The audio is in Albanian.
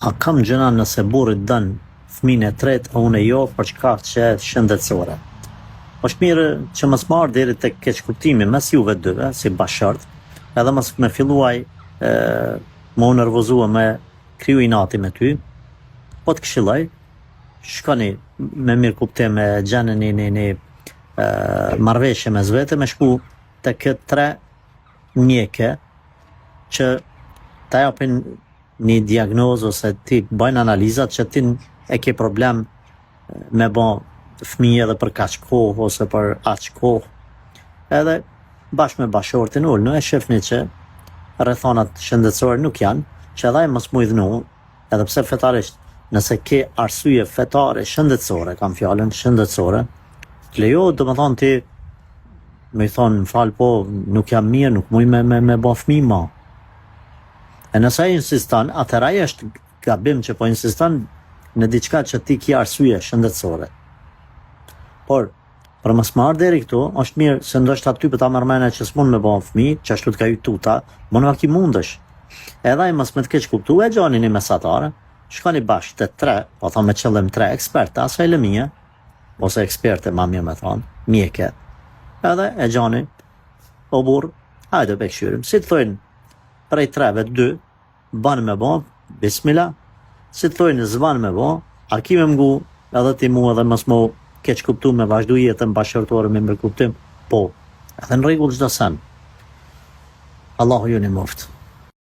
A kam gjynah nëse burri don fëmijën e tretë e unë jo për shkaqe shëndetësore? Është mirë që mos me ardh deri tek keqkuptimi mes juve dyve si bashkëshort, edhe mos me fillu ai me u nervozu e me kriju inati me ty, po të këshilloj, shkoni me mirëkuptim e gjeni një një një marrëveshje mes vete me shku tek tre mjeke që ta japin një diagnozë ose t'i bëjnë analizat që ti e ke problem me bo fëmijë edhe për kaq kohë ose për aq kohë. Edhe bashkë me bashkëshortin ulnu e shifni që rrethanat shëndetësore nuk janë, që edhe ai mos m'u idhnu, edhe pse fetarisht, nëse ke arsye fetare shëndetësore, kam fjalën shëndetësore, të lejohet domethonë ti me i thonë, më fal po, nuk jam mirë, nuk muj me, me, me bo fëmijë ma. E nëse ai insiston, atëherë ai është gabim që po insiston në diçka që ti ki arsye shëndetësore. Por, për mos me ardhë deri këtu, është mirë se ndoshta ty po ta merr mendja që s'mund me bo fëmijë, që ashtu të ka hy tuta, mund vaki mundesh. Edhe ai mos me të keqkuptu, e gjani një mesatare, shkoni bashkë te tre, po thom me qëllim tre ekspertë të asaj lëmie, ose eksperte ma mirë me thonë, mjeke, edhe e gjani, o burrë, hajde pe kqyrim, si të thojnë, prej treve dy, ban me bo, bismila, si të thojnë s'ban me bo, a ki me m'ngu edhe ti mu edhe mos m'u keqkuptu me vazhdu jetën bashkëshortore me mirëkuptim, po, edhe në rregull çdo sen. Allahu ju nimoftë.